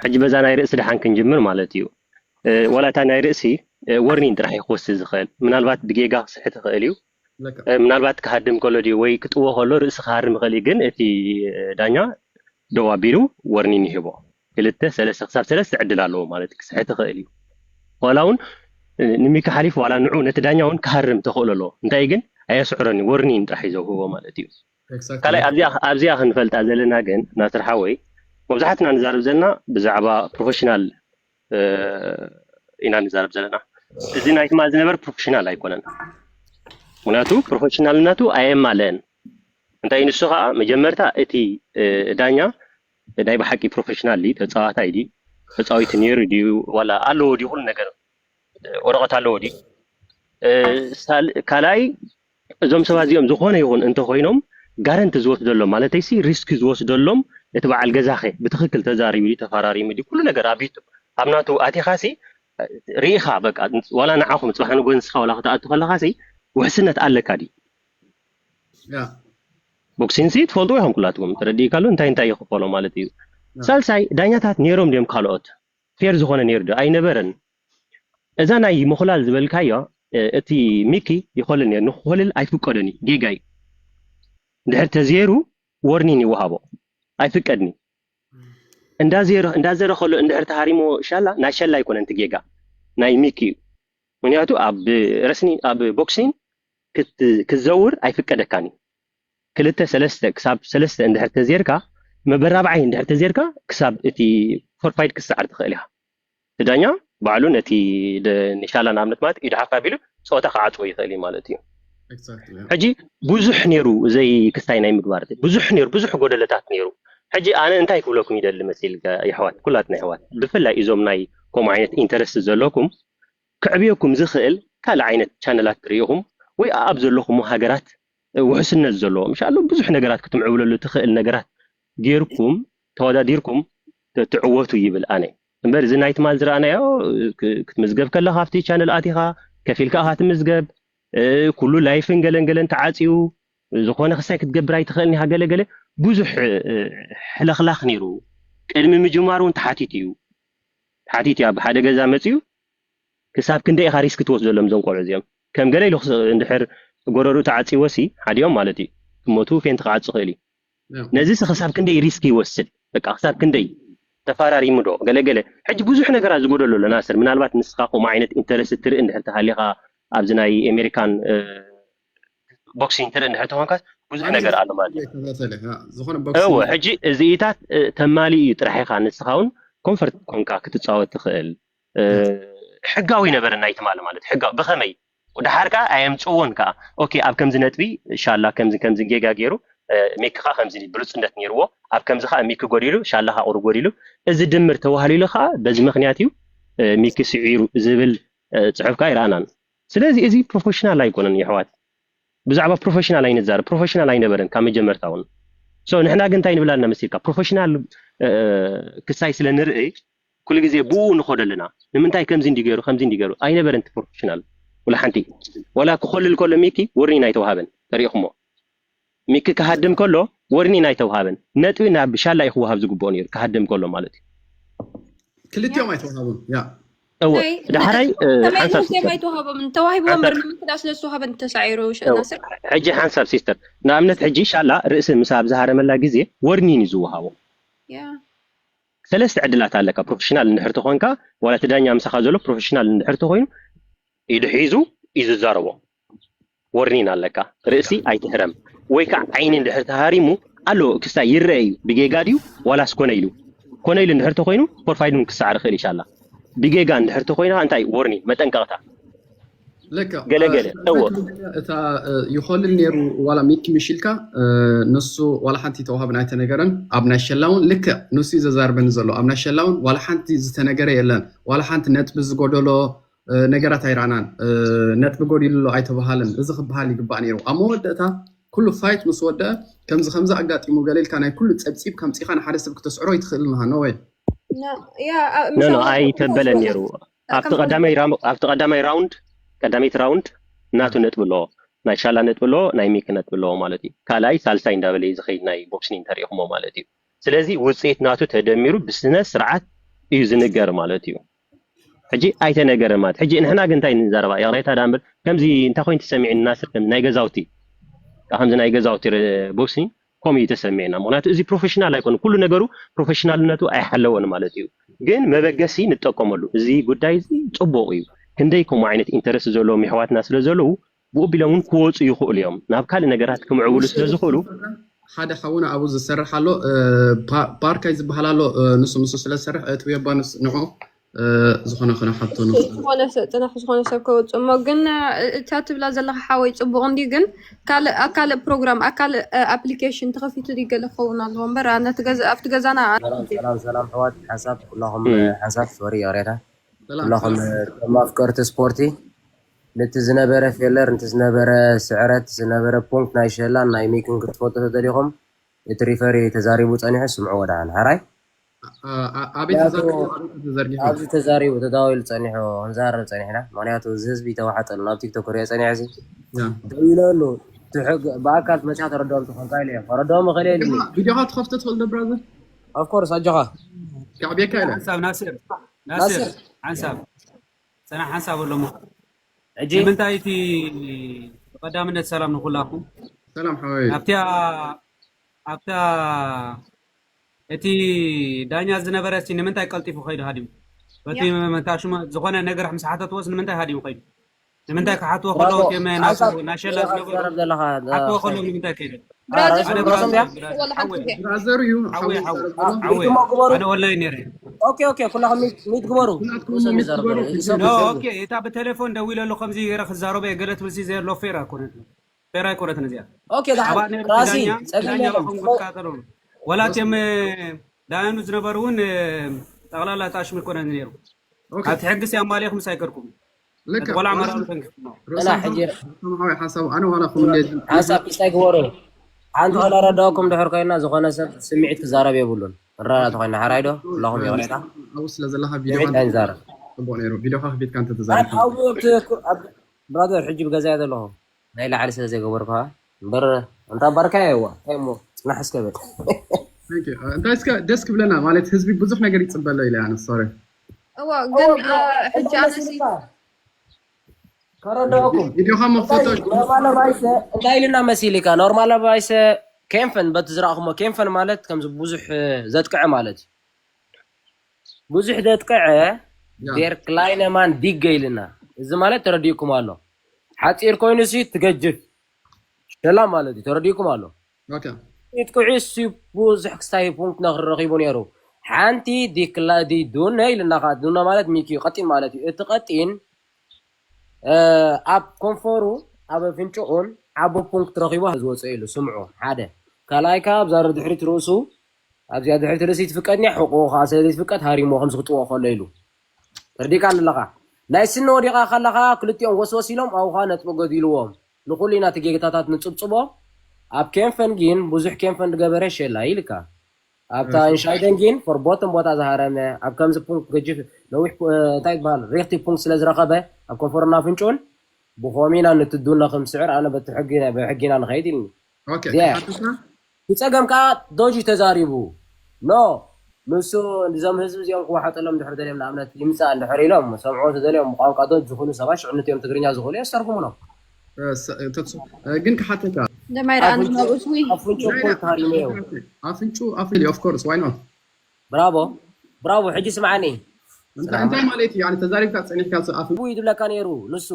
ሕጂ በዛ ናይ ርእሲ ደሓን ክንጅምር ማለት እዩ። ዋላ እታ ናይ ርእሲ ወርኒን ጥራሕ እዩ ክወስድ ዝኽእል። ምናልባት ብጌጋ ክስሕት ይኽእል እዩ። ምናልባት ክሃድም ከሎ ድዩ ወይ ክጥዎ ከሎ ርእሲ ክሃርም ይኽእል እዩ። ግን እቲ ዳኛ ደው ኣቢሉ ወርኒን ይህቦ። ክልተ ሰለስተ፣ ክሳብ ሰለስተ ዕድል ኣለዎ ማለት እዩ። ክስሕት ይኽእል እዩ። ዋላ እውን ንሚኪ ሓሊፉ ዋላ ንዑ ነቲ ዳኛ እውን ክሃርም ተኽእሎ ኣለዎ። እንታይ ግን ኣየስዕሮን እዩ። ወርኒን ጥራሕ እዩ ዘውህቦ ማለት እዩ። ካልኣይ ኣብዚኣ ኣብዚኣ ክንፈልጣ ዘለና ግን ናስር ሓወይ፣ መብዛሕትና ንዛረብ ዘለና ብዛዕባ ፕሮፌሽናል ኢና ንዛረብ ዘለና። እዚ ናይ ትማል ዝነበር ፕሮፌሽናል ኣይኮነን። ምክንያቱ ፕሮፌሽናልነቱ ኣየማለአን። እንታይ ንሱ ከዓ መጀመርታ እቲ ዳኛ ናይ ብሓቂ ፕሮፌሽናል ድዩ፣ ተፃዋታይ ድዩ፣ ተፃዊቱ ነይሩ ድዩ፣ ዋላ ኣለዎ ድዩ፣ ኩሉ ነገር ወረቐት ኣለዎ ድዩ? ካልኣይ እዞም ሰባት እዚኦም ዝኾነ ይኹን እንተኾይኖም ጋረንቲ ዝወስደሎም ማለተይሲ ሪስክ ዝወስደሎም እቲ በዓል ገዛኸ ብትኽክል ተዛሪቡ ድዩ፣ ተፈራሪሙ ድዩ፣ ኩሉ ነገር ኣብ ዩቱብ ኣብ ናቱ ኣቲኻሲ ርኢኻ በቃ ዋላ ንዓኹም ፅባሕ ንጎ ንስኻ ዋላ ክትኣቱ ከለኻሲ ውሕስነት ኣለካ ድዩ? ቦክሲንሲ ትፈልጡ ኢኹም ኩላትኩም፣ ተረዲእካሉ እንታይ እንታይ ይኽፈሎ ማለት እዩ። ሳልሳይ ዳኛታት ነይሮም ድዮም ካልኦት? ፌር ዝኾነ ነይሩ ዶ ኣይነበረን? እዛ ናይ ምኹላል ዝበልካዮ እቲ ሚኪ ይኾልል ነይሩ፣ ንክኾልል ኣይፍቀዶን እዩ፣ ጌጋ እዩ። እንድሕር ተዘይሩ ወርኒን ይወሃቦ፣ ኣይፍቀድን እዩ። እንዳዘረ ከሎ እንድሕር ተሃሪሞ ሻላ ናይ ሸላ ኣይኮነን እቲ ጌጋ ናይ ሚኪ እዩ። ምክንያቱ ኣብ ረስኒ ኣብ ቦክሲን ክትዘውር ኣይፍቀደካን እዩ። ክልተ ሰለስተ ክሳብ ሰለስተ እንድሕር ተዜርካ መበራብዓይ እንድሕር ተዜርካ ክሳብ እቲ ፎርፋይድ ክሰዓር ትኽእል ኢኻ። እቲ ዳኛ ባዕሉ ነቲ ንሻላ ንኣብነት ማለት ኢዱ ሓፍ ኣቢሉ ፀወታ ክዓፅዎ ይኽእል እዩ ማለት እዩ። ሕጂ ብዙሕ ነይሩ ዘይክስታይ ናይ ምግባር ብዙሕ ነይሩ ብዙሕ ጎደለታት ነይሩ። ሕጂ ኣነ እንታይ ክብለኩም ይደሊ መሲል የሕዋት ኩላትና የሕዋት ብፍላይ እዞም ናይ ከምኡ ዓይነት ኢንተረስት ዘለኩም ክዕብየኩም ዝኽእል ካልእ ዓይነት ቻነላት ርኢኹም ወይ ኣብ ዘለኹም ሃገራት ውሕስነት ዘለዎ ምሻሉ ብዙሕ ነገራት ክትምዕብለሉ ትኽእል ነገራት ጌርኩም ተወዳዲርኩም ትዕወቱ ይብል ኣነ። እምበር እዚ ናይ ትማል ዝረኣናዮ ክትምዝገብ ከለካ ኣብቲ ቻነል ኣቲኻ ከፊልካ ኢኻ ትምዝገብ ኩሉ ላይፍን ገለን ገለን ተዓፅዩ ዝኾነ ክሳይ ክትገብር ኣይትኽእልን ኢኻ ገለ ገለ ብዙሕ ሕልኽላኽ ነይሩ። ቅድሚ ምጅማሩ እውን ተሓቲቱ እዩ። ተሓቲቱ እዩ ኣብ ሓደ ገዛ መፅዩ ክሳብ ክንደይ ኢኻ ሪስክ ትወስደሎም እዞም ቆልዑ እዚኦም? ከም ገለ ኢሉ እንድሕር ጎረርኡ ተዓፂዎ ሲ ሓዲኦም ማለት እዩ ክሞቱ ፌንት ክዓፁ ይኽእል እዩ። ነዚ ሲ ክሳብ ክንደይ ሪስክ ይወስድ? በቃ ክሳብ ክንደይ ተፋራሪሙ ዶ ገለገለ? ሕጂ ብዙሕ ነገራት ዝጎደሎ ኣሎ ናስር። ምናልባት ንስኻ ከምኡ ዓይነት ኢንተረስት ትርኢ እንድሕር ተሃሊኻ ኣብዚ ናይ ኣሜሪካን ቦክሲንግ ትርኢ እንድሕር ተኾንካ ብዙሕ ነገር ኣሎ ማለት እዩ። እወ ሕጂ እዚኢታት ተማሊ እዩ ጥራሕ ኢኻ ንስኻ እውን ኮንፈርት ኮንካ ክትፃወት ትኽእል። ሕጋዊ ነበረ ናይ ትማሊ ማለት ሕጋዊ ብኸመይ ድሓር ከዓ ኣየምፅዎን ከዓ ኦኬ ኣብ ከምዚ ነጥቢ ሻላ ከምዚ ከምዚ ጌጋ ገይሩ ሚኪ ከዓ ከምዚ ብሉፅነት ነይርዎ ኣብ ከምዚ ከዓ ሚኪ ጎዲሉ ሻላ ከዓ ቁሩብ ጎዲሉ እዚ ድምር ተዋህሊሉ ከዓ በዚ ምክንያት እዩ ሚኪ ስዒሩ ዝብል ፅሑፍ ከዓ ይረኣናን። ስለዚ እዚ ፕሮፌሽናል ኣይኮነን የሕዋት። ብዛዕባ ፕሮፌሽናል ኣይንዛረብ። ፕሮፌሽናል ኣይነበረን ካብ መጀመርታ እውን። ሶ ንሕና ግን እንታይ ንብል ኣለና መሲልካ ፕሮፌሽናል ክሳይ ስለ ንርኢ ኩሉ ግዜ ብኡ ንኸዶ ኣለና። ንምንታይ ከምዚ እንዲ ገይሩ ከምዚ እንዲ ገይሩ ኣይነበረን እቲ ፕሮፌሽናል ወላ ሓንቲ። ወላ ክኾልል ከሎ ሚኪ ወርኒን ኣይተዋሃበን ተሪእኹሞ። ሚኪ ክሃድም ከሎ ወርኒን ኣይተዋሃበን። ነጥቢ ናብ ሻላ እዩ ክወሃብ ዝግብኦ ነይሩ ክሃድም ከሎ ማለት እዩ። ክልቲኦም ኣይተዋሃቡን ያ እወ ዳሕራይ ሓንሳብ ሴፍ ኣይተዋሃቦምን ተዋሂብዎም በር ንምክዳ ስለ ዝተዋሃበን ተሳዒሩ ናስር ሕጂ ሓንሳብ ሲስተር ንኣብነት ሕጂ ሻላ ርእሲ ምስ ኣብ ዝሃረመላ ግዜ ወርኒን እዩ ዝወሃቦ። ሰለስተ ዕድላት ኣለካ ፕሮፌሽናል እንድሕር ተኾንካ ዋላ እቲ ዳኛ ምሳኻ ዘሎ ፕሮፌሽናል እንድሕር ተኾይኑ ኢዱ ሒዙ እዩ ዝዛረቦ። ወርኒን ኣለካ ርእሲ ኣይትህረም ወይ ከዓ ዓይኒ እንድሕር ተሃሪሙ ኣሎ ክስታይ ይረአ እዩ ብጌጋ ድዩ ዋላስ ኮነ ኢሉ ኮነ ኢሉ እንድሕር ተኮይኑ ፎርፋይድ እውን ክሰዓር ይኽእል ይሻላ ብጌጋ እንድሕር ተኮይንካ እንታይ ወርኒን መጠንቀቕታ ልክዕ ገለገለ እወ እታ ይኸልል ነይሩ ዋላ ሚኪ ምሽ ኢልካ ንሱ ዋላ ሓንቲ ተዋሃብን ኣይተነገረን ኣብ ናይ ሸላውን ልክዕ ንሱ እዩ ዘዛርበኒ ዘሎ ኣብ ናይ ሸላውን ዋላ ሓንቲ ዝተነገረ የለን ዋላ ሓንቲ ነጥቢ ዝጎደሎ ነገራት ኣይረኣናን ነጥቢ ጎዲሉ ኣሎ ኣይተባሃለን እዚ ክበሃል ይግባእ ነይሩ ኣብ መወዳእታ ኩሉ ፋይት ምስ ወደአ ከምዚ ከምዚ ኣጋጢሙ ገለ ኢልካ ናይ ኩሉ ፀብፂብ ከምፂኻ ንሓደ ሰብ ክተስዕሮ ኣይትኽእልን ኢኻ no way no no ኣይተበለን ነይሩ ኣብቲ ቀዳማይ ራውንድ ቀዳመይቲ ራውንድ ናቱ ነጥቢ ኣለዎ ናይ ሻላ ነጥቢ ኣለዎ ናይ ሚኪ ነጥቢ ኣለዎ ማለት እዩ ካልኣይ ሳልሳይ እንዳበለ እዩ ዝኸይድ ናይ ቦክሲንግ እንተሪኢኹሞ ማለት እዩ ስለዚ ውፅኢት ናቱ ተደሚሩ ብስነ ስርዓት እዩ ዝንገር ማለት እዩ። ሕጂ ኣይተነገረ ማለት ሕጂ ንሕና ግን እንታይ ንዛረባ ይቕሬታ ዳ እምበር ከምዚ እንታይ ኮይኑ ተሰሚዑ ናስር ከም ናይ ገዛውቲ ከምዚ ናይ ገዛውቲ ቦክሲንግ ከምኡ እዩ ተሰሚዕና። ምክንያቱ እዚ ፕሮፌሽናል ኣይኮነ፣ ኩሉ ነገሩ ፕሮፌሽናልነቱ ኣይሓለወን ማለት እዩ። ግን መበገሲ ንጠቀመሉ። እዚ ጉዳይ እዚ ፅቡቅ እዩ። ክንደይ ከምኡ ዓይነት ኢንተረስት ዘለዎም የሕዋትና ስለ ዘለዉ ብኡ ቢሎም እውን ክወፁ ይኽእሉ እዮም። ናብ ካልእ ነገራት ክምዕብሉ ስለ ዝኽእሉ ሓደ ሓውና ኣብኡ ዝሰርሕ ኣሎ ፓርካይ ዝበሃል ኣሎ ንሱ ንሱ ስለ ዝሰርሕ እቲ የባንስ ንዑ ዝኾነ ኾነ ሓቶ ዝኾነ ሰብ ፅናሕ ዝኾነ ሰብ ከወፅእ እሞ ግን እታ ትብላ ዘለካ ሓወይ ፅቡቅ እንዲ ግን ካልእ ኣብ ካልእ ፕሮግራም ኣብ ካልእ ኣፕሊኬሽን ተኸፊቱ ድዩ ገለ ክኸውን ኣለዎ እምበር ኣነ እቲ ገዛ- ኣብቲ ገዛና ሰላም ሰላም ሰላም ኣሕዋት ሓንሳብ ኩላኹም ሓንሳብ ሶሪ ይቕሬታ ኩላኹም ከም ኣፍቀርቲ ስፖርቲ ነቲ ዝነበረ ፌለር ነቲ ዝነበረ ስዕረት ዝነበረ ፖንክት ናይ ሸላን ናይ ሚክን ክትፈልጡ ተደሊኹም እቲ ሪፈሪ ተዛሪቡ ፀኒሑ ስምዕዎ ደሓን ሓራይ ኣቤት ተዛሪቡ ተዛሪቡ ኣብዚ ተዛሪቡ ተዳዊሉ ፀኒሑ ክንዛረብ ፀኒሕና ምክንያቱ እዚ ህዝቢ ተዋሓጠሉ ናብ ቲክቶክ ክሪኦ ፀኒሐ እዚ ደዊለሉ ብኣካል መፅያ ተረድኦም ትኾንካ ኢለ ከረድኦም እኽእል ኢልኒ ቪዲዮኻ ትኸፍቶ ትኽእል ዶ ብራዘር ኦፍኮርስ ኣጆኻ ክዕብየካ ኢለ ሓንሳብ ናስር ናስር ሓንሳብ ፀና ሓንሳብ ኣሎ ሕጂ ንምንታይ እቲ ብቀዳምነት ሰላም ንኩላኩም ሰላም ሓወይ ኣብቲያ ኣብታ እቲ ዳኛ ዝነበረ ሲ ንምንታይ ቀልጢፉ ከይዱ ሃዲሙ በቲ መታሽሞ ዝኾነ ነገር ምስ ሓተትዎስ ንምንታይ ሃዲሙ ከይዱ ንምንታይ ክሓትዎ ከለዉ ናሸላ ዝነበሩ ሓትዎ ከለዉ ንምንታይ ከይዱ ኣነ ወላይ ነረ ኦኬ ኦኬ ኩላኹም ሚት ግበሩ እታ ብቴሌፎን ደዊለሉ ከምዚ ገይረ ክዛረበ ገለ ትብል ሲ ዘየሎ ፌር ኣይኮነትን ፌር ኣይኮነትን እዚኣ ኦኬ ደሓን ራሲ ጸገም የለን ወላ እቲኦም ዳያኑ ዝነበሩ እውን ጠቕላላ ተኣሽሙ ኣይኮነን ነይሩ ኣብቲ ሕግስ ኣማሊኹም ሳይከርኩም ቆልዓ መርኣሉ ተንክፍሞ እና ሕጂ ሓሳብ ኣነ ዋላ ከም ሓንሳብ ፒስታይ ግበሩ ሓንቲ ከነረዳኩም ድሕር ኮይና ዝኾነ ሰብ ስምዒት ክዛረብ የብሉን ንረዳዳ ተኮይና ሓራይ ዶ ኩላኹም ይቕሬታ ኣብኡ ስለ ዘለኻ ቪዲዮ ስምዒት ኣይንዛረብ ጽቡቅ ነይሩ ቪዲዮኻ ከፊትካ እንተተዛሪብካ ብራዘር ሕጂ ብገዛየ ዘለኹ ናይ ላዕሊ ስለ ዘይገበርኩ እምበር እንታ ባርካ የዋ እንታይ እሞ ፅናሕ እስከ በል እንታይ እስከ ደስ ክብለና ማለት ህዝቢ ብዙሕ ነገር ይፅበ ኣሎ ኢለ ኣነ ሶሪ እዋ ግን ሕጂ ኣነሲ ከረዳኩም ቪዲዮኻ መክፈቶ ኖርማል ባይሰ እንታይ ኢልና መሲልካ ኖርማል ባይሰ ኬንፈን በቲ ዝረእኹሞ ኬንፈን ማለት ከምዚ ብዙሕ ዘጥቅዐ ማለት እዩ ብዙሕ ዘጥቅዐ ዴር ክላይነማን ዲገ ኢልና እዚ ማለት ተረዲእኩም ኣሎ ሓፂር ኮይኑ ሲ ትገጅፍ ሸላ ማለት እዩ ተረዲእኩም ኣሎ ይጥቅዑ ሲ ብዙሕ ክስታይ ፖንክት ነክረኺቡ ነይሩ ሓንቲ ዲክላዲ ዱነ ኢልና ከዓ ዱነ ማለት ሚኪ ቀጢን ማለት እዩ እቲ ቀጢን ኣብ ኮንፈሩ ኣብ ኣፍንጭኡን ዓቢ ፖንክት ረኺቡ ዝወፀ ኢሉ ስምዑ ሓደ ካልኣይ ከዓ ኣብዛ ድሕሪት ርእሱ ኣብዚኣ ድሕሪት ርእሲ ትፍቀድኒ ሕቁ ከዓ ስለ ዘይትፍቀድ ሃሪሞ ከም ዝክጥዎ ከሎ ኢሉ ተርዲካ ኣለኻ ናይ ስኒ ወዲቓ ከለኻ ክልቲኦም ወስወስ ኢሎም ኣብኻ ነጥቢ ጎዲልዎም ንኹሉ ኢና እቲ ጌግታታት ንጽብጽቦ ኣብ ኬንፈን ግን ብዙሕ ኬንፈን ዝገበረ ሸላ ኢልካ ኣብታ እንሻይደን ግን ፎርቦተን ቦታ ዝሃረመ ኣብ ከምዚ ፑንክ ገጅፍ ነዊሕ እንታይ ይበሃል ሬክቲ ፑንክ ስለ ዝረኸበ ኣብ ኮንፈሮና ፍንጩን ብኾሚና ንትዱና ከም ስዕር ኣነ በቲ ሕጊ ብሕጊና ንኸይድ ኢልኒ ብፀገም ከዓ ዶጅ ተዛሪቡ ኖ ንሱ እዞም ህዝቢ እዚኦም ክወሓጠሎም ድሕር ደልዮም ንኣብነት ይምፃእ እንድሕር ኢሎም ሰምዖ ተደልዮም ብቋንቋ ዶጅ ዝኽእሉ ሰባት ሽዑ ንትዮም ትግርኛ ዝኽእሉ የስተርጉሙሎም ግን ክሓተካ ደማይ ደኣ ንዝነብኡስ ውይ ኣፍንጭ እኮ ታሪመዮ ኣፍንጩ ኣፍንጭ of course why not ብራቮ ብራቮ ሕጂ ስምዓኒ እንታይ ማለት እዩ ተዛሪብካ ፀኒሕካ ኣፍንጭ ዝብለካ ነይሩ ንሱ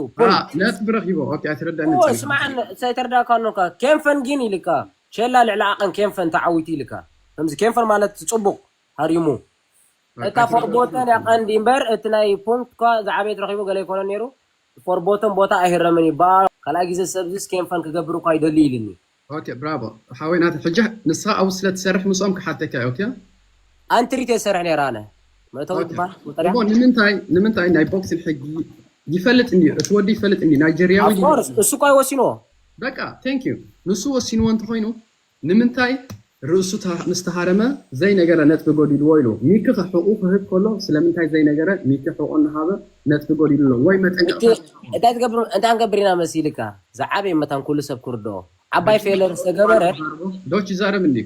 ነጥቢ ረኪቦ ኣይተረዳኒ ስምዓኒ ሳይተረዳካ ኖካ ኬንፈን ግን ኢልካ ሸላ ልዕሊ ዓቐን ኬንፈን ተዓዊቱ ኢልካ ከምዚ ኬንፈን ማለት ፅቡቅ ሃሪሙ እታ ፎርቦተን ያቀንዲ እምበር እቲ ናይ ፖንክት ኳ ዝዓበየት ረኪቡ ገለ ይኮነ ነይሩ ፎርቦተን ቦታ ኣይህረምን እዩ በኣ ካልኣይ ግዜ ሰብዚስ ኬንፈን ክገብር እኳ ይደሊ ኢልኒ ኦኬ ብራቮ ሓወይ ናተ ሕጂ ንስኻ ኣብኡ ስለ ትሰርሕ ምስኦም ክሓተካ እዩ ኦኬ ኣንትሪት የሰርሕ ነይራ ኣነ መእተዊ ትበሃል መጠሪያ እሞ ንምንታይ ንምንታይ ናይ ቦክሲን ሕጊ ይፈልጥ እንድዩ እቲ ወዲ ይፈልጥ እንድዩ ናይጀርያዊ ድዩ? ኦፍኮርስ እሱ እኳ ይወሲንዎ በቃ thank you ንሱ ወሲንዎ እንተኾይኑ ንምንታይ ርእሱ ተ- ምስ ተሃረመ ዘይነገረ ነጥቢ ጎዲልዎ ኢሉ ሚኪ ከ ሕቑ ክህብ ከሎ ስለምንታይ ዘይነገረ ሚኪ ሕቑ እናሃበ ነጥቢ ጎዲሉ ኣሎ ወይ መጠንቀቕታ እንታይ ትገብሩ እንታይ ክንገብር ኢና መሲልካ ዝዓበየ መታን ኩሉ ሰብ ክርድኦ ዓባይ ፌለር ዝተገበረ ዶች ይዛረብ እንዲ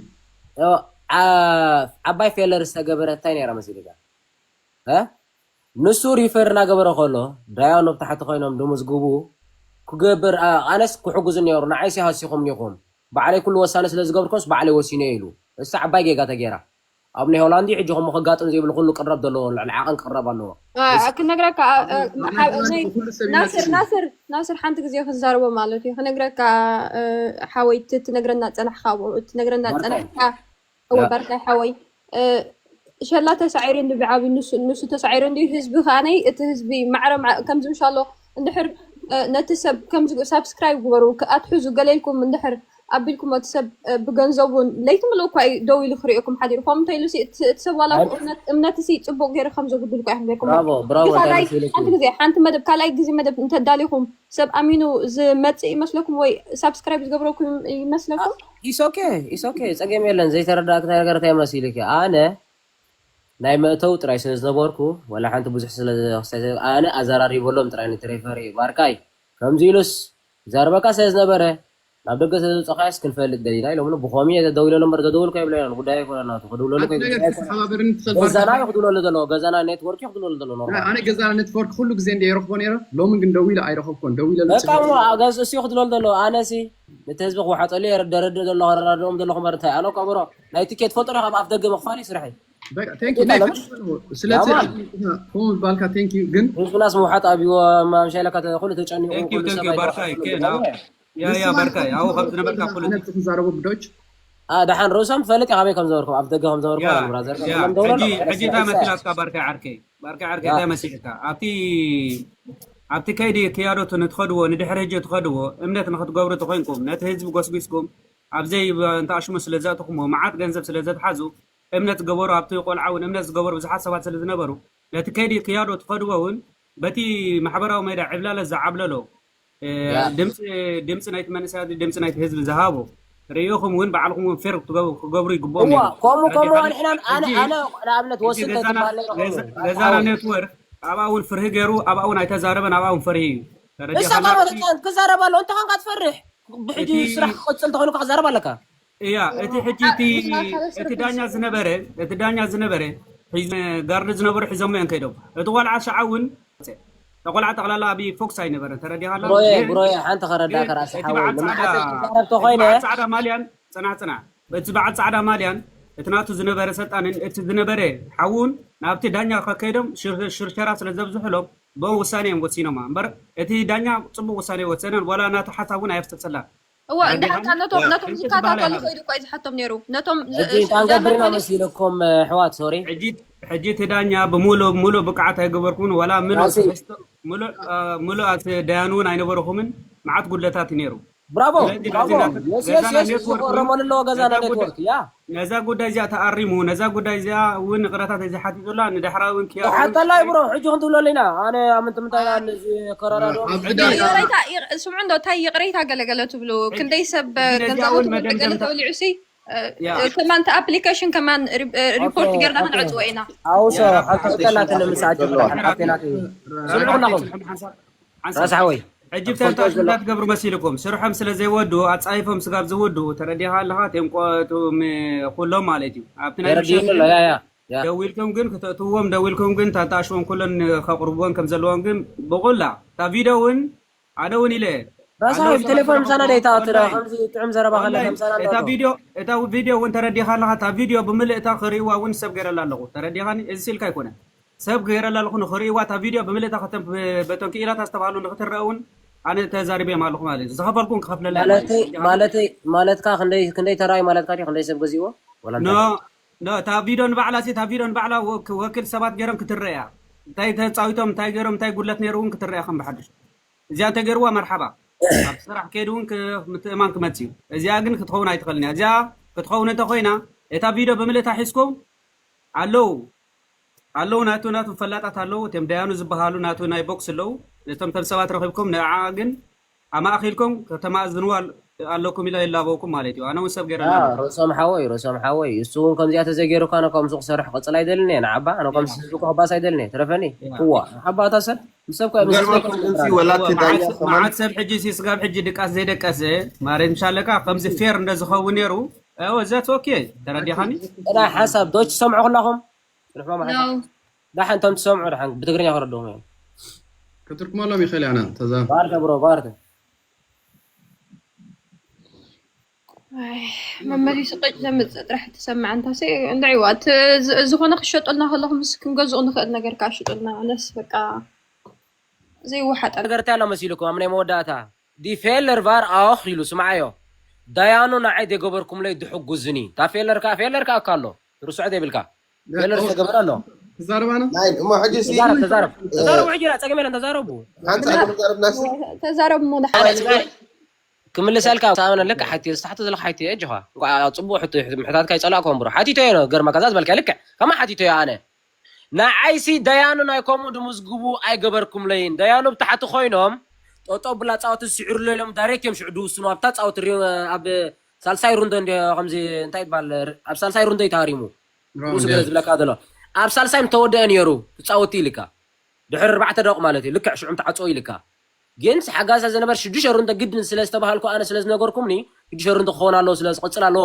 ዓባይ ፌለር ዝተገበረ እንታይ ነይራ መሲልካ እ? ንሱ ሪፈር እናገበረ ከሎ ዳያኑ ኣብ ታሕቲ ኮይኖም ድምዝግቡ ክገብር፣ ኣ-፣ ኣነስ ክሕጉዝ ነይሩ። ንዓይሲ ሃሲኹም ኒኹም። ባዕለይ ኩሉ ወሳነ ስለ ዝገብርኩስ ባዕለይ ወሲነ ኢሉ። እሳ ዓባይ ጌጋ ተጌራ። ኣብ ናይ ሆላንድ ሕጂ ከምኡ ከጋጥም ዘይብሉ ኩሉ ቅረብ ዘለዎ፣ ልዕሊ ዓቐን ቅረብ ኣለዎ። አ፣ እስ- ክነግረካ፣ አ፣ አ፣ ኣብ ናይ ሓ-፣ ሆላንድ ናይ፣ ኩሉ ሰብ ናስር፣ ይመስል። ናስር፣ ናስር ሓንቲ ግዜ ክዛረቦ ማለት እዩ። ክነግረካ፣ እ፣ ሓወይ፣ እቲ ትነግረና ጸናሕካ፣ ኣብኡ፣ እቲ ትነግረና ባርካይ። ጸናሕካ፣ እወ፣ ያ። ባርካይ ሓወይ። እ፣ ሸላ ተሳዒሩ እንዲ ብዓቢ ንሱ፣ ንሱ ተሳዒሩ እንዲ ህዝቢ ከኣነይ፣ እቲ ህዝቢ ማዕረ ማዕ-፣ ከምዚ ምሻሎ እንድሕር፣ እ፣ ነቲ ሰብ ከምዚ ሳብስክራይብ ግበሩ፣ ክ-፣ ኣትሕዙ ገለ ኢልኩም እንድሕር ኣቢልኩም እቲ ሰብ፣ እ፣ ብገንዘቡ ለይቲ ምሉእ እኳ እዩ ደው ኢሉ ክርእየኩም ሓዲሩ። ከምኡ እንተ ኢሉ ሲ፣ እቲ፣ እቲ ሰብ ዋላ እኮ እምነት፣ እምነት ሲ ጽቡቅ ገይሩ ከም ዘጉድል እኳ ኢኹም ጌርኩም። ብራቮ፣ ብራቮ፣ እቲ ካልኣይ፣ እንታይ መሲልኪ? ሓንቲ ግዜ፣ ሓንቲ መደብ ካልኣይ ግዜ መደብ እንተ ኣዳሊኹም፣ ሰብ ኣሚኑ ዝመጽእ ይመስለኩም ወይ ሳብስክራይብ ዝገብረኩም ይመስለኩም? ኢስ ኦኬ፣ ኢስ ኦኬ፣ ጸገም የለን። ዘይተረዳእኪ ነገር እንታይ መሲልኪ? ኣነ ናይ መእተው ጥራይ ስለ ዝነበርኩ፣ ወላ ሓንቲ ብዙሕ ስለ ዘ-፣ ኣነ ኣዘራሪበሎም ጥራይ ነቲ ሬፈሪ ባርካይ። ከምዚ ኢሉስ ዛረበካ ስለ ዝነበረ፣ ናብ ደገ ስለ ዘውጻኻዮስ ክንፈልጥ ደሊና ኢሎምኒ። ብኸምኡ እየ ደዊለሉ እምበር፣ ዘደውልካ ይብሎ፣ ጉዳይ ኣይኮነን ናቱ። ክድውለሉ ሓንቲ ነገር ከይጉዳይ ኣይኮነን። ተሓባበርኒ፣ ትኸል ገዛና ባርካ። እዩ ክድውለሉ ዘለዎ፣ ገዛና ኔትወርክ እዩ ክድውለሉ ዘለዎ፣ ኖርማል። ኣነ ገዛና ኔትወርክ ኩሉ ግዜ እንደ ይረኽቦ ነይረ፣ ሎሚ ግን ደዊለ ኣይረኸብኮን። ደዊለሉ በቃ እሞ፣ ኣገዝ እሱ እዩ ክድውለሉ ዘለዎ። ኣነሲ ነቲ ህዝቢ ክወሓጠሉ እየ፣ ረደ-፣ ረደ ዘሎ፣ ከረዳድኦም ዘለኹ እምበር እንታይ? ኣነ እኮ ብሮ፣ ናይ ትኬት ፈልጦ ዶ ካብ ኣፍ ደገ ምኽፋል እዩ ስርሐይ። በቃ፣ ቴንክ ዩ። ናይ ያማን። ትክክል ነው። ፎም ባልካ፣ ቴንክ ዩ። ግን ህዝብናስ ምውሓጥ ኣብይዎ፣ ማምሻ ኢለካ ተ-፣ ኩሉ ተጨኒቑ፣ ቴንክ ዩ፣ ኩሉ ቴንክ ዩ፣ ሰብኣይ ባርካ ተዋሕጡ ይከና። ኩሉ። ያ፣ ያ፣ እሱ ባርካ፣ ማለት ያው፣ ከምዚ ነበርካ ኩሉ። ኣነ ትዛረቦ ብዶች። ኣ፣ ደሓን ርእሶም ትፈልጥ ኢኻ፣ ኣበይ ከም ዘበርኩም፣ ኣብ ደገ ከም ዘበርኩም ያ፣ ኣሉ፣ ብራዘር። ያ፣ ከም ደውሎ ሕጂ፣ ነው። ሕጂ እንታይ ያ። መስላትካ ባርካ ዓርከይ? ባርካ ዓርከይ ያ። እንታይ መሲልካ? ኣብቲ፣ ኣብቲ ከይዲ ክያዶት ንትኸድዎ፣ ንድሕሪ ሕጂ ትኸድዎ፣ እምነት ንኽትገብሩ ተኾይንኩም፣ ነቲ ህዝቢ ጎስጒስኩም፣ ኣብዘይ እንተ ኣሽሙ ስለ ዘእትኹምዎ፣ መዓት ገንዘብ ስለ ዘትሓዙ፣ እምነት ዝገበሩ፣ ኣብቲ ቆልዓ እውን እምነት ዝገበሩ ብዙሓት ሰባት ስለ ዝነበሩ፣ ነቲ ከይዲ ክያዶ ትኸድዎ እውን በቲ ማሕበራዊ ሜድያ ዕብላለ ዝዓብለሎ፣ እ፣ ያ። ድምፂ፣ ድምፂ ናይቲ መንእሰያት፣ ድምፂ ናይቲ ህዝቢ ዝሃቦ ርእይኹም እውን ባዕልኹም እውን ፌር ክትገብ-፣ ክገብሩ ይግብኦም እዋ፣ ነይሩ። ከምኡ፣ ከምኡ ተረዲኻኒ? ኣንሕና፣ ኣነ፣ ሕጂ፣ ኣነ ንኣብነት ሕጂ ወስንተ ገዛና፣ ትበሃል ገዛ-፣ ገዛና ሓወይ። ኔትወርክ ኣብኣ እውን ፍርሂ ገይሩ፣ ኣብኣ እውን ኣይተዛረበን፣ ኣብኣ እውን ፈሪሂ እዩ። ንሳ ተረዲኻና? ካብ ትዛረብ ኣሎ፣ እንተ ኾንካ ትፈርሕ። ብሕጂ እቲ ስራሕ ክቕጽል እንተኾይኑ ክዛረብ ኣለካ። እያ፣ እቲ ሕጂ እቲ፣ እቲ ዳኛ ዝነበረ፣ እቲ ዳኛ ዝነበረ፣ ሒዝ-፣ ጋርድ ዝነበሩ ሒዞሞ እዮም ከይዶም። እቲ ቆልዓ ሸዓ እውን፣ እቲ ቆልዓ ጠቕላላ ኣብ ፎክስ ኣይነበረን፣ ተረዲኻ ኣላ? ብሮየ፣ ግን፣ ብሮየ፣ ሓንቲ ከረዳእካ ግን ራእሲ እቲ ሓወይ፣ በዓል ጻዕዳ፣ ንምሓሰብ ትዛረብ እቲ ተኾይነ በዓል ጻዕዳ ማልያን፣ ጽናሕ፣ ጽናሕ። እቲ በዓል ጻዕዳ ማልያን፣ እቲ ናቱ ዝነበረ ሰልጣንን፣ እቲ ዝነበረ ሓውን ናብቲ ዳኛ ከከይዶም ሽር-፣ ሽርሸራ ስለ ዘብዝሑሎም፣ ብኡ ውሳኔ እዮም ወሲኖማ። እምበር፣ እቲ ዳኛ ጽቡቅ ውሳኔ ወሰነን፣ ዋላ ናቱ ሓሳብ እውን ኣየፍሰሰላን። እወ፣ ተረዲኻኒ? እንድሕር ከኣ ነቶም፣ ያ። ነቶም ሕጂ ዝበሃል ዝከታተሉ ኣይሃለይ። ከይዱ እኮ እዩ ዝሓቶም ነይሩ። ነቶም ዝ-፣ ሕጂ እቶም እንታይ ንገብር ኢና ዘንበሉ መሲልኩም፣ ኣሕዋት? ሶሪ። ሕጂ፣ ሕጂ እቲ ዳኛ ብምሉእ፣ ምሉእ ብቅዓት ኣይገበርኩምን፣ ዋላ ምሉእ ራሲ። ትሕዝቶ፣ ምሉእ፣ እ፣ ምሉእ ኣት ዳያኑ እውን ኣይነበርኹምን፣ መዓት ጉድለታት እዩ ነይሩ። ብራቮ፣ ስለዚ ብራቮ። ነዚ ና-፣ የስ፣ የስ፣ ገዛና የስ፣ ኔትወርክ እውን ዝቆረመሉ ኣለዎ ገዛና ነዛ ጉዳይ፣ ኔትወርክ፣ ያ። ነዛ ጉዳይ እዚኣ ተኣሪሙ፣ ነዛ ጉዳይ እዚኣ እውን ይቕረታ ተዘይሓቲቱላ፣ ንዳሕራዊ እውን ክያዶ እውን ይሓተላ እዩ፣ ብሮ። ሕጂ ክንትብለሉ ኢና። ኣነ ኣብ ምንታይ፣ ምንታይ ኣብ ነዚ ከረዳድኦም ኣብዚ ሕጂ ዳኛ ይቕሬታ፣ ይቕ-፣ ስምዑ እንዶ፣ እንታይ ይቕሬታ ገለገለ ትብሉ? ሕጂ፣ ክንደይ ሰብ ሕጂ ነዚኣ ገንዘቡ እውን ትብል ገለ መደምደምታ ተወሊዑ ሲ፣ እ፣ ያ። እ፣ ከማን እቲ ኣፕሊኬሽን ከማን ሪ-፣ እ፣ ሪፖርት ኦኬ፣ ጌርና ኦኬ። ክንዕጽዎ ኢና። ኣውሶ፣ ያ፣ ሓንቲ ሓንቲ ቀላል ትንምስ ኣጆ፣ ዘሎ። ሓንቲ ናተይ። ስምዑ ኩላኹም። ሓንሳብ፣ ሓንሳብ። ራስ ሓወይ። ሕጂ ኣብ ተንታሽ ፈልጦ እንታይ ትገብሩ መሲልኩም? ስርሖም ስለ ዘይወዱ፣ ኣጻይፎም ስጋብ ዝውዱ፣ ተረዲኻ ኣለኻ? እቶም ቆ-፣ እቶም ኩሎም ማለት እዩ። ኣብቲ ናይ ተረዲኡኒ ምሸት ኣሎ፣ ያ፣ ያ፣ ያ። ደዊልኩም ግን ክተእትውዎም፣ ደዊልኩም ግን ታንታሽዎም ኩለን ከቕርብዎን ከም ዘለዎም ግን ብቑላ። እታ ቪድዮ እውን ኣነ እውን ኢለ ራስ ኣለዉ ሓወይ፣ ብቴሌፎን ሰባት ምሳና ደይታ ትረ-፣ ኦንላይን፣ ከምዚ ጥዑም ዘረባ ከለ ኦንላይን። ከምሳና እታ ኣለዉ። ቪድዮ፣ እታ ቪድዮ እውን ተረዲኻ ኣለኻ? እታ ቪድዮ ብምልእታ ክርእይዋ እውን ሰብ ገይረላ ኣለኹ። ተረዲኻኒ? እዚ ስኢልካ ኣይኮነን። ሰብ ገይረላ ኣለኹ ንኽርእይዋ፣ እታ ቪድዮ ብምልእታ ከተም-፣ በቶም ክኢላታት ዝተባህሉ ንኽትረአ እውን ኣነ ተዛሪበዮም ኣለኹ ማለት እዩ። ዝኸፈልኩ እውን ክኸፍለላ ማለት ማለተይ፣ እዩ። ማለተይ፣ ማለትካ ክንደይ፣ ክንደይ ተራይ ማለትካ ድዩ? ክንደይ ሰብ ገዚእዎ? ወላ ኖ፣ እንታይ? ኖ፣ እታ ቪድዮ ንባዕላ ሲ፣ እታ ቪድዮ ንባዕላ ወክ-፣ ወኪል ሰባት ገይሮም ክትረአ እያ። እንታይ ተጻዊቶም፣ እንታይ ገይሮም፣ እንታይ ጉድለት ነይሩ እውን ክትረአ ከም ብሓድሽ። እዚኣ እንተገይርዋ መርሓባ። ኣብ ስራሕ ከይዱ እውን ክ-፣ ምትእማን ክመጽእ እዩ። እዚኣ ግን ክትኸውን ኣይትኽእልን እያ። እዚኣ ክትኸውን እንተኾይና፣ እታ ቪድዮ ብምልእታ ሒዝኩም ኣለዉ። ኣለዉ፣ ናቱ፣ ናቱ ፈላጣት ኣለዉ፣ እቶም ደያኑ ዝበሃሉ ናቱ ናይ ቦክስ ኣለዉ። እቶም፣ እቶም ሰባት ረኺብኩም ንዓ ግን ኣማእኺልኩም ከተማእዝንዋ ኣል-፣ ኣለኩም ኢለ ይላበውኩም ማለት እዩ። ኣነ እውን ሰብ ገይረ ያ፣ ኣለኹ። ርእሶም ሓወይ፣ ርእሶም ሓወይ፣ እሱ እውን ከምዚኣ ተዘይገይሩ እኳ፣ ኣነ ከምሱ ክሰርሕ ክቕጽል ኣይደልን እየ። ንዓባ፣ ኣነ ከምሱ ያ። ህዝቢ ክባስ ኣይደልን እየ። ትረፈኒ። ያ። እዋ፣ ንዓባ እታ ሰብ፣ ምስ ሰብ እኮ፣ ምስ ህዝቢ ክባስ። እዋ፣ መዓት፣ መዓት ሰብ ሕጂ ሲ ስጋብ ሕጂ ድቃስ ዘይደቀሰ፣ ማሬት ምሻለካ፣ ከምዚ ፌር እንደ ዝኸውን ነይሩ፣ እወ፣ that's okay። ተረዲኻኒ? ጥራይ ሓሳብ፣ ዶች ትሰምዑ ኩላኹም? ጽንሕዋ መሓዛ። ኖ። ዳሓን እቶም ትሰምዑ ዳሓን ብትግርኛ ክረድዎም እዮም። ክትርኩመሎም ይኽእል ያና ተዛ ባርተ ብሮ ባርተ መመሊሱ ቀጭ ዘምፅእ ጥራሕ ትሰምዕ እንታሲ እንድዒዋ ዝኾነ ክሸጡልና ከለኹ ምስ ክንገዝኡ ንኽእል ነገር ከዓ ሽጡልና። ኣነስ በቃ ዘይወሓጠ ነገር እንታይ ኣሎ መሲልኩም ኣብ ናይ መወዳእታ ዲ ፌለር ቫር ኣኽ ኢሉ ስምዓዮ። ዳያኑ ንዓይ ዘይገበርኩምለይ ድሕጉዝኒ። እታ ፌለር ከኣ ፌለር ከኣ እካ ኣሎ ርስዖት የብልካ። ፌለር ዝተገበረ ኣሎ። ትዛረባና ናይ እሞ ሕጂ ሲ ተዛረብ ተዛረብ ተዛረቡ ሕጂ ጸገም የለን ተዛረቡ። ሓንቲ ዓገብ ዛረብናሲ ተዛረብ ሞ ኣነ ስምዓይ ክምልሰልካ ሳመነ ልክ ሓቲ ስታሕቶ ዘለካ ሓቲ እጅኻ እንቋዕ ጽቡቕ ሕቶ ምሕታትካ ይጸላእኮ እምብሮ ሓቲቶ እየ ገርማ ከዛ ዝበልካ ልክዕ ከማ ሓቲቶ እየ ኣነ ንዓይሲ ደያኑ ናይ ከምኡ ድምዝግቡ ኣይገበርኩምለይን። ደያኑ ብታሕቲ ኮይኖም ጠጠው ብላ ፃወት ዝስዕሩሎ ኢሎም ዳይሬክት እዮም ሽዑ ድውስኑ ኣብታ ፃወት ሪ- ኣብ ሳልሳይ ሩንዶ እንዲ ከምዚ እንታይ ይባል ኣብ ሳልሳይ ሩንዶ ይታሪሙ ንሱ ገለ ዝብለካ ዘሎ ኣብ ሳልሳይ ምተወደአ ነይሩ ትፃወቲ ኢልካ ድሕሪ ኣርባዕተ ደቂቕ ማለት እዩ ልክዕ ሽዑ ምተዓፀው ኢልካ ግን ሓጋዛ ዝነበር ሽዱሽተ ሩንዶ ግድን ስለ ዝተባሃልኩ ኣነ ስለ ዝነገርኩምኒ ሽዱሽተ ሩንዶ ክኸውን ኣለዎ ስለ ዝቕፅል ኣለዎ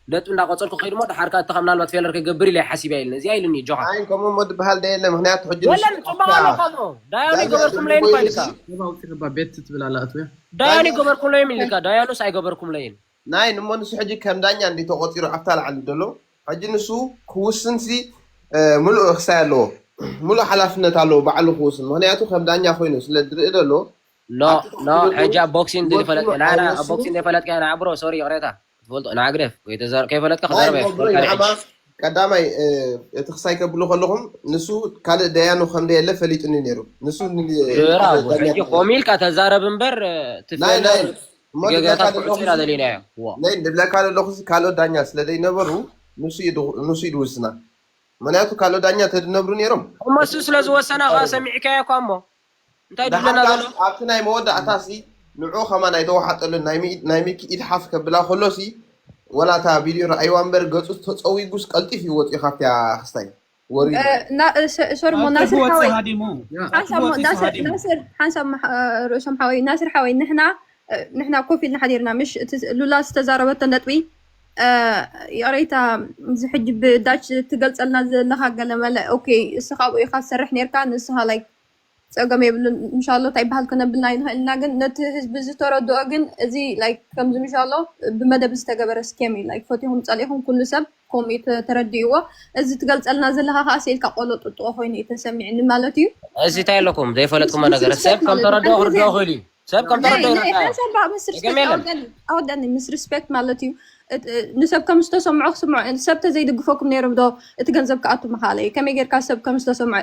ነጥቢ እንዳቆፀርኩ ከይድ ሞ ድሓር ከኣ እተኻ ምናልባት ፌለር ከይገብር ኢለ ሓሲብ እያ ኢልኒ እዚኣ ኢልኒ ጆኻ ኣይ ከምኡ ሞ ዝበሃል ደ የለ ምክንያቱ ሕጂ የለን ጽቡቕ ኣለካ ሞ ዳያኑ ይገበርኩም ለይን እኳ ኢልካ ባ ውፅእ ባ ቤት ትብል ኣላ ኣትውያ ዳያኑ ይገበርኩም ለይን ኢልካ ዳያኑስ ኣይገበርኩም ለይን ናይ ንሞ ንሱ ሕጂ ከም ዳኛ እንዲ ተቆፂሩ ኣብታ ላዕሊ ዘሎ ሕጂ ንሱ ክውስንሲ ሙሉእ ክሳይ ኣለዎ ሙሉእ ሓላፍነት ኣለዎ ባዕሉ ክውስን ምክንያቱ ከም ዳኛ ኮይኑ ስለ ዝርኢ ዘሎ ኖ ኖ ሕጂ ኣብ ቦክሲንግ ዝፈለጥ ናና ኣብ ቦክሲንግ ዘይፈለጥካ ኢና ብሮ ሶሪ ይቕሬታ ክትፈልጦ ንዓግደፍ ወይ ተዛር ከይፈለጥካ ክዛረብ ኣይፈልካን ሕጂ ቀዳማይ እቲ ክሳይ ከብሉ ከለኹም ንሱ ካልእ ደያኑ ከም ደየለ ፈሊጡኒ ነይሩ ንሱ ሕጂ ኮሚልካ ተዛረብ እምበር ትፈለጥ ገጋታት ክዕፅና ደሊናዮ ናይ ንብለካ ዘለኹ ካልኦት ዳኛ ስለ ዘይነበሩ ንሱ ኢድውስና ምክንያቱ ካልኦት ዳኛ ተድነብሩ ነይሮም እሞ እሱ ስለ ዝወሰና ከዓ ሰሚዕካዮ እኳ እሞ እንታይ ድብለና ዘሎ ኣብቲ ናይ መወዳእታ ሲ ንዑ ከማ ናይ ተዋሓጠሉ ናይ ሚኪ ኢድ ሓፍ ከብላ ከሎ ሲ ወላ እታ ቪድዮ ረኣይዋ እምበር ገፁ ተፀዊጉስ ቀልጢፍ ይወፅኡ ካብቲያ ክስታይ ወሪዱ ሶሪ ሞ ናስር ሓወይ ሓንሳብ ሓንሳብ ርእሶም ሓወይ ናስር ሓወይ ንሕና ንሕና ኮፍ ኢልና ሓዲርና ምሽ ሉላ ዝተዛረበቶ ነጥቢ ይቕሬታ እዚ ሕጂ ብዳች ትገልፀልና ዘለካ ገለ መለ ኦኬ እስኻ ኣብኡ ኢካ ትሰርሕ ነርካ ንስኻ ላይክ ፀገም የብሉን ምሻሎ እንታይ በሃል ክነብልና ይንኽእል ኢና ግን ነቲ ህዝቢ ዝተረድኦ ግን እዚ ላይክ ከምዚ ምሻሎ ብመደብ ዝተገበረ ስኬም እዩ ላይክ ፈቲኹም ፀሊኹም ኩሉ ሰብ ከምኡ እዩ ተረዲእዎ እዚ ትገልፀልና ዘለካ ከዓ ስኢልካ ቆሎ ጥጥቆ ኮይኑ እዩ ተሰሚዕኒ ማለት እዩ እዚ እንታይ ኣለኩም ዘይፈለጥኩሞ ነገር ሰብ ከም ተረድኦ ክርድኦ ክእል እዩ ሰብ ከም ተረድኦ ይረዳ ኣወዳኒ ምስ ሪስፔክት ማለት እዩ ንሰብ ከም ዝተሰምዖ ክስምዖ ሰብ ተዘይድግፈኩም ነይሩ ዶ እቲ ገንዘብ ክኣቱ ምኻለ እዩ ከመይ ጌርካ ሰብ ከም ዝተሰምዖ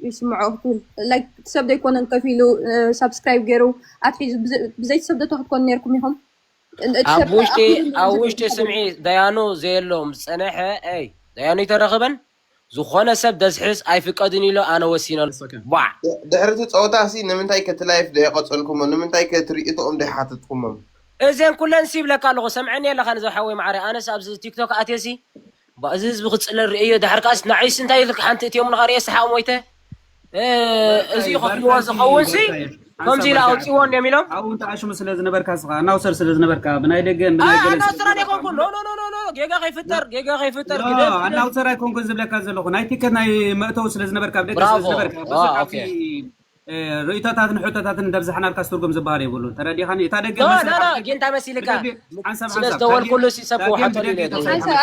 ይስምዖ ክትብል ላይክ ሰብ ዘይኮነን ከፊሉ ሳብስክራይብ ገይሩ ኣትሒዙ ብዘይቲ ሰብ ዶ ክትኮኑ ነይርኩም ኢኹም ኣብ ውሽጢ ኣብ ውሽጢ ስምዒ ደያኑ ዘየሎም ዝፀነሐ ይ ደያኑ ይተረኽበን ዝኾነ ሰብ ደዝሕስ ኣይፍቀድን ኢሎ ኣነ ወሲነሉ ባዕ ድሕሪ እቲ ፀወታ ሲ ንምንታይ ከቲ ላይፍ ዶ የቀፀልኩሞ ንምንታይ ከቲ ርእቶኦም ዶ ይሓተትኩሞም እዘን ኩለን ሲ ይብለካ ኣለኹ ሰምዐኒ ኣለካ ንዘብ ሓወይ ማዕረ ኣነስ ኣብዚ ቲክቶክ ኣትየ ሲ እዚ ህዝቢ ክፅለል ርእዮ ድሓር ከኣስ ንዓይስ እንታይ ኢልክ ሓንቲ እትዮምልካ ርእየ ሰሓቕ ሞይተ እዚ ከፍልዎ ዝኸውን ሲ ከምዚ ኢሉ ኣውፅዎ እንዲዮም ኢሎም ኣብኡ ተኣሽሙ ስለ ዝነበርካ ስኻ ኣናውሰር ስለ ዝነበርካ ብናይ ደገን ብናይ ገለ ኣናውሰር ኣይኮንኩን ኖ ኖ ኖ ኖ ጌጋ ከይፍጠር ጌጋ ከይፍጠር ግደፍ ኣናውሰር ኣይኮንኩን ዝብለካ ዘለኹ ናይ ቲከት ናይ መእተው ስለ ዝነበርካ ኣብ ደገ ስለ ዝነበርካ ብዙሕ ኣብቲ ርእቶታትን ሕቶታትን እንዳብዛሕናልካ ትርጉም ዝበሃል የብሉን ተረዲኻኒ እታ ደገ ጌንታ መሲልካ ስለ ዝደወልኩሉ ሲሰብ ወሓቶ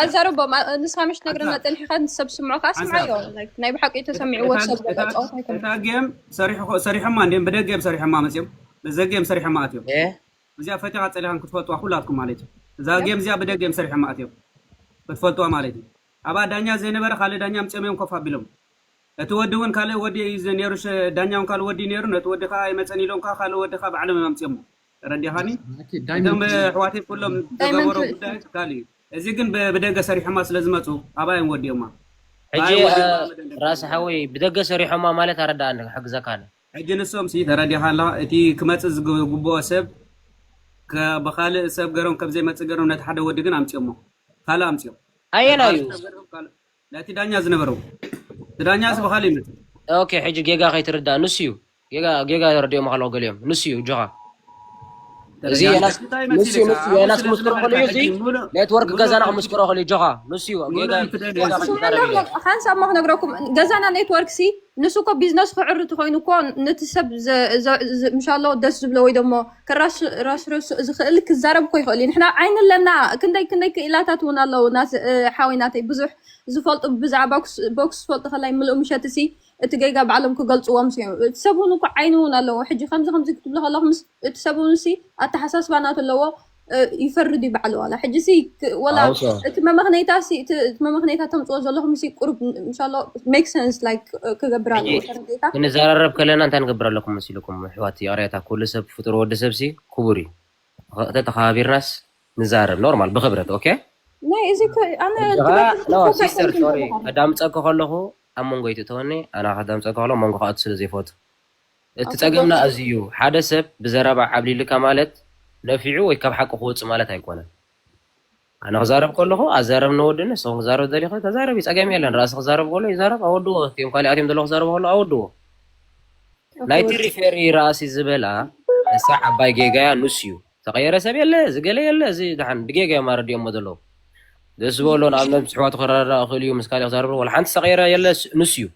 ኣዛረቦ ንስኻ ምሽ ትነግረና ፀኒሕካ ንሰብ ስምዖ ከዓ ስምዓዮ ናይ ብሓቂ ተሰሚዕዎ ሰብ ጸወታ ኣይኮነ እታ ጌም ሰሪሖማ እንዲም ብደገ ጌም ሰሪሖማ መፅዮም ብዘ ጌም ሰሪሖማ ኣትዮም እዚኣ ፈቲኻ ፀሊኻን ክትፈልጥዋ ኩላትኩም ማለት እዩ እዛ ጌም እዚኣ ብደገ ጌም ሰሪሖማ ኣትዮም ክትፈልጥዋ ማለት እዩ ኣብኣ ዳኛ ዘይነበረ ካልእ ዳኛ ኣምፅኦም እዮም ኮፍ ኣቢሎም እቲ ወዲ እውን ካልእ ወዲ እዩ ነይሩ ዳኛ እውን ካልእ ወዲ ነይሩ ነቲ ወዲ ከዓ ኣይመፀን ኢሎም ከዓ ካልእ ወዲ ከዓ ባዕሎም እዮም ኣምፅኦሞ ተረዲኻኒ እቶም ኣሕዋተይ ኩሎም ዝገበሮ ጉዳይ ትካል እዩ እዚ ግን ብደገ ሰሪሖማ ስለ ዝመፁ ኣባዮም ወዲኦማ ሕጂ ራስ ሓወይ ብደገ ሰሪሖማ ማለት ኣረዳኣኒ ክሕግዘካ ኣነ ሕጂ ንሶም ሲ ተረዲኻ ኣለኻ እቲ ክመፅእ ዝግብኦ ሰብ ብካልእ ሰብ ገሮም ከም ዘይመፅእ ገሮም ነቲ ሓደ ወዲ ግን ኣምፅኦሞ ካልእ ኣምፅኦም ኣየናይ እዩ ነቲ ዳኛ ዝነበረው እቲ ዳኛ ስ ብካልእ ይመፅእ ኦኬ ሕጂ ጌጋ ከይትርዳእ ንሱ እዩ ጌጋ ጌጋ ረዲኦም ኣለዉ ገሊኦም ንሱ እዩ እጆኻ እዚ የናስ ምስ ምስክሮ ከሉ እዚ ኔትወርክ ገዛና ክምስክሮ ከሉ እጆኻ ንሱ እዩ ጌጋ ሓንሳብ ማ ክነግረኩም ገዛና ኔትወርክ ሲ ንሱ እኮ ቢዝነስ ክዕሪ ተኮይኑ እኮ ነቲ ሰብ ዘ- ዘ- ዘ- ምሻሎ ደስ ዝብሎ ወይ ደሞ ከራሽረሱ ዝኽእል ክዛረብ እኮ ይኽእል እዩ። ንሕና ዓይኒ ኣለና። ክንደይ ክንደይ ክኢላታት እውን ኣለዉ። ናስ ሓወይ ናተይ ብዙሕ ዝፈልጡ ብዛዕባ ቦክስ ዝፈልጡ ከላይ ምልኡ ምሸት ሲ እቲ ጌጋ ባዕሎም ክገልፅዎም ሲ እቲ ሰብ እውን እኮ ዓይኒ እውን ኣለዎ። ሕጂ ከምዚ ከምዚ ክትብሎ ከለኹ ምስ እቲ ሰብ እውን ሲ ኣተሓሳስባ ናቱ ኣለዎ። ይፈርድ እዩ ባዕሉ ዋላ ሕጂ ሲ ወላ እቲ መመኽነይታ ሲ እቲ መመኽነይታ ተምፅኦ ዘለኹም ሲ ቁሩብ ምሻሎ ሜክ ሰንስ ላይክ ክገብር ኣለዎ። ተረዲእካ? ክንዘራረብ ከለና እንታይ ንገብር ኣለኩም መሲልኩም ኣሕዋት? ይቕሬታ፣ ኩሉ ሰብ ፍጡር ወዲ ሰብ ሲ ክቡር እዩ። ተተኸባቢርናስ ንዛረብ ኖርማል ብክብረት። ኦኬ ናይ እዚ እኮ ኣነ ኖ ክብረት ሲስተር ሶሪ። ከዳምፀኪ ከለኹ ኣብ መንጎ ይትእተወኒ። ኣና ከዳምፀኪ ከለኹ መንጎ ከኣቱ ስለ ዘይፈቱ እቲ ጸገምና እዚ እዩ። ሓደ ሰብ ብዘረባ ዓብሊልካ ማለት ነፊዑ ወይ ካብ ሓቂ ክወጽእ ማለት ኣይኮነን። ኣነ ክዛረብ ከለኹ ኣዛረብ ንወድን ንስኹም ክዛረብ ደሊኹ ተዛረቢ፣ ጸገም የለን። ራእሲ ክዛረብ ከሎ ይዛረብ፣ ኣወድዎ። እቲኦም ካሊኣትዮም ዘለኹ ክዛረቡ ከሎ ኣወድዎ። ናይቲ ሪፌሪ ራእሲ ዝበላ እሳ ዓባይ ጌጋያ ንሱ እዩ። ተቐየረ ሰብ የለ፣ እዚ ገለ የለ፣ እዚ ደሓን ብጌጋ እዮም ኣረዲኦሞ ዘለዉ። ደስ ዝበሎ ንኣብነት ምስ ኣሕዋቱ ክረዳዳእ ይኽእል እዩ፣ ምስ ካሊእ ክዛረብ ወላ ሓንቲ ዝተቐየረ የለ፣ ንሱ እዩ።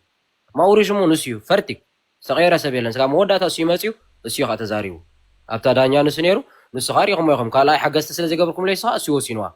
ማውሪ ሽሙ ንሱ እዩ። ፈርቲክ ዝተቐየረ ሰብ የለን። ስጋብ መወዳእታ እሱ ይመጽዩ፣ እሱ እዩ ከዓ ተዛሪቡ። ኣብታ ዳኛ ንሱ ነይሩ፣ ንሱ ከዓ ሪኢኹሞ ኢኹም። ካልኣይ ሓገዝቲ ስለ ዘይገብርኩምለይ ንሱ ከዓ እሱ እዩ ወሲንዋ።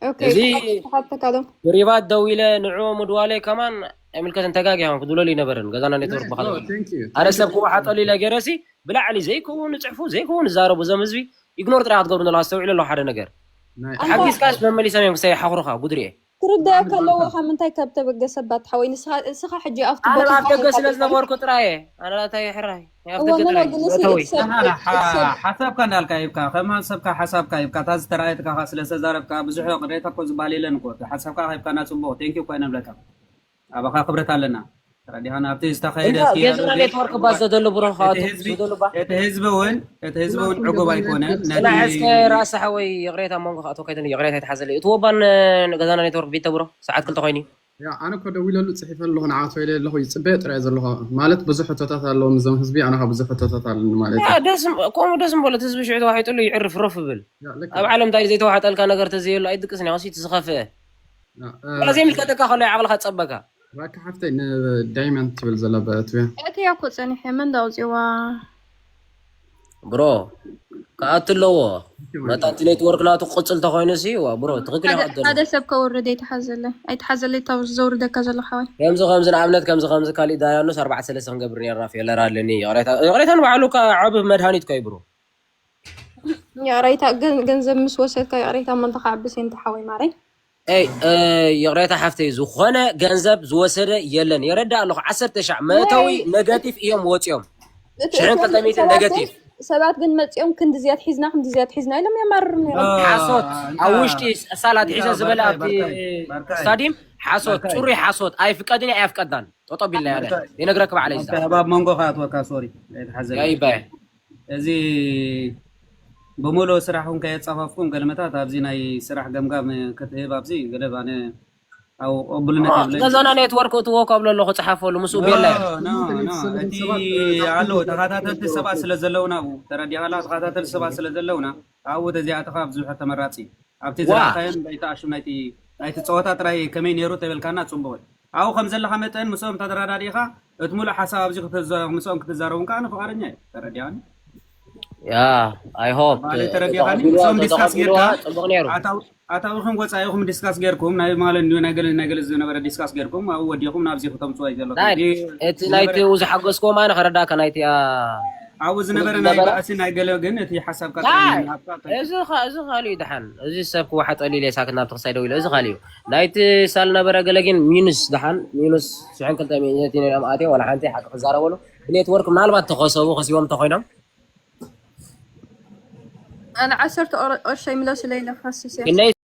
ኦኬ፣ እዚ ተሓተካ ዶ? ብሪቫት ደው ኢለ ንዕኡ ምድዋለይ ከማን ኣይምልከትን። ተጋጊ ኢኹም ክድውለሉ ይነበረን። ገዛና ኔትወርክ ብኻልእ ቴንክ ዩ። ኣነ ሰብ ክወሓጠሉ ኢለ ገይረሲ ብላዕሊ ዘይከውን ንፅሕፉ ዘይከውን ዝዛረቡ እዞም ህዝቢ ኢግኖር ጥራይ ክትገብሩ ዘለኹ ኣስተውዕሉ ኣለኹ ሓደ ነገር ናይ ኣንታ ተሓጊዝካስ መመሊሶም እዮም ክሳይ ሓኽሩኻ ጉድሪኤ። ክርዳእ ከለዎ ካብ ምንታይ ካብ ተበገሰ ባት ሓወይ ንስኻ እስኻ ሕጂ ኣብቲ ኣነ ቦታ ኣብ ደገ ስለ ዝነበርኩ ጥራየ ኣነ ላታይ ሕራይ ኣብ እወ ደገ ኖ ጥራይ ግን እሲ መእተዊ። እቲ ሰብ ኣና እቲ ሰብ ሓሳብካ እንዳልካ ይብካ ከም ሓሳብካ ሓሳብካ ይብካ እታ ዝተረኣየትካ ከ ስለ ዝተዛረብካ ብዙሕ ቅሬታ እኮ ዝበሃል የለን እኮ እቲ ሓሳብካ ከይብካና ጽቡቕ ቴንኪ እኮ ኢና ንብለካ ኣባኻ ክብረት ኣለና ተረዲኻና ኣብቲ ዝተኻየደ እዛ ጌዝና ኔትወርክ ባ ዘደሉ ብሮ እቲ ከኣቱ ህዝቢ ዘደሉ ባ እቲ ህዝቢ እውን እቲ ህዝቢ እውን ዕጉብ ኣይኮነን ነቲ ጽናሕ እስከ ራእሲ ሓወይ ይቕሬታ መንጎ ከኣቱ ከይትን ይቕሬታ ይትሓዘለይ እቲ ወባን ገዛና ኔትወርክ ቢተ ብሮ ሰዓት ክልተ ኮይኑ ያ ኣነ እኮ ደዊለሉ ጽሒፈ ኣለኹ ንዓቶ ኢለ ኣለኹ ይጽበዮ ጥራይ ዘለኹ ማለት ብዙሕ ሕቶታት ኣለዎም እዞም ህዝቢ ኣነ ካብ ብዙሕ ሕቶታት ኣለኒ ማለት ያ እዩ ደስ ከምኡ ደስ ምበሎ እቲ ህዝቢ ሽዑ ተዋሒጡሉ ይዕርፍ ሮፍ ይብል ያ ልክ ኣብ ዓለም እንታይ ዘይተዋሕጠልካ ነገር ተዘየሉ ኣይድቅስን ያሲ እቲ ዝኸፍአ ያ፣ እ፣ ላ ዘይምልከተካ ከሎ ዓቕልካ ጸበካ እባክህ ሓፍተይ ንዳይመንድ ትብል ዘላ በእትያ እትያ እኮ ጸኒሐ መን ዳውፅዋ ብሮ ክኣቱ ኣለዎ መታንቲ ኔትወርክ ናቱ ክቅፅል ተኮይኑ ሲ ዋ ብሮ ትክክል ሓደ ይቀጥል ሓደ ሰብ ከውርድ ኣይተሓዘለ ኣይተሓዘለ ታብ ዘውርደካ ዘሎ ሓወይ ከምዚ ከምዚ ንኣብነት ከምዚ ከምዚ ካሊእ ዳያኑስ ኣርባዕተ ሰለስተ ክንገብር ነርና ፌለር ኣለኒ ይቕሬታ ይቕሬታ ንባዕሉ እኳ ዓብ መድሃኒት እኳ እዩ ብሮ ይቕሬታ ገን- ገንዘብ ምስ ወሰድካ ይቕሬታ እሞ እንተከዓብስ እንተ ሓወይ ማረይ ኤይ እ፣ ይቕሬታ ሓፍተይ ዝኾነ ገንዘብ ዝወሰደ የለን የረዳ ኣለኹ ዓሰርተ ሻዕ መእተዊ ነገቲቭ እዮም ወፂኦም እቲ- ሽሕን እቶም ክልተ ሚእትን ሰባት ግን- ነገቲቭ ሰባት ግን መፂኦም ክንዲ ዝያድ ሒዝና ክንዲ ዝያድ ሒዝና ኢሎም የማርሩ ነይሮም ሓሶት ኣብ ውሽጢ ሳላት ሒዘ ዝበለ ኣብቲ ስታዲም ሓሶት ፅሩይ ሓሶት ኣይፍቀድን እየ ኣይፍቀድናን ጠጠው ቢልና ያለ የነግረክ ባዕለ ይዛ ኣብ መንጎ ከኣትወካ ሶሪ ኣይትሓዘ ያ ይባየ እዚ ብምሉእ ስራሕኩም ከየጻፈፍኩም ገልመታት ኣብዚ ናይ ስራሕ ገምጋም ክትህብ ኣብዚ ገደብ ኣነ ኣብ ቅቡልነት የብለይ ገዛና ኔትወርክ እትዎ ካብሎ ኣለኹ ጽሓፈሉ ምስኡ ቤላ እቲ ኣለዎ ተኸታተልቲ ሰባት ስለ ዘለውና ተረዲኻላ ተኸታተልቲ ሰባት ስለ ዘለውና ኣብኡ ተዚኣተኻ ብዙሕ ተመራጺ ኣብቲ ዝረኣኻዮን ናይቲ ኣሹም ናይቲ ናይቲ ጸወታ ጥራይ ከመይ ነይሩ ተበልካና ጽቡቕ እዩ ኣብኡ ከም ዘለኻ መጠን ምስኦም እንተተረዳዲእኻ እቲ ሙሉእ ሓሳብ ኣብዚ ምስኦም ክትዛረቡ ከዓ ፍቓደኛ እዩ ተረዲኣኒ ያ I hope ተረዲኻኒ ምስኦም ዲስካስ ጌርካ ጽቡቕ ነይሩ ኣታዊኹም ወፃኢኹም ዲስካስ ጌርኩም ናይ ማለት ናይ ገለ ናይ ገለ ዝነበረ ዲስካስ ጌርኩም ኣብኡ ወዲኹም ናብዚ ክተምፅዎ እዩ ዘሎ እቲ ናይቲ ዝሓገዝክዎም ኣነ ከረዳእካ ናይቲ ኣብኡ ዝነበረ ናይ ባእሲ ናይ ገለ ግን እቲ ሓሳብ እዚ እዚ ካሊእ ደሓን እዚ ሰብ ክወሓጠሉ ኢለ ሳክት ናብቲ ክሳይ ደው ኢለ እዚ ካሊእ እዩ ናይቲ ሳል ነበረ ገለ ግን ሚኑስ ደሓን ሚኑስ ሽሕን ክልተ ሚእቲ ነኦም ኣትዮ ዋላ ሓንቲ ሓቂ ክዛረበሉ ብኔትወርክ ምናልባት ተኸሰቡ ከሲቦም ተኮይኖም ኣነ ዓሰርተ ቅርሺ ይምለሱለይ ኢለ ክኸስስ እየ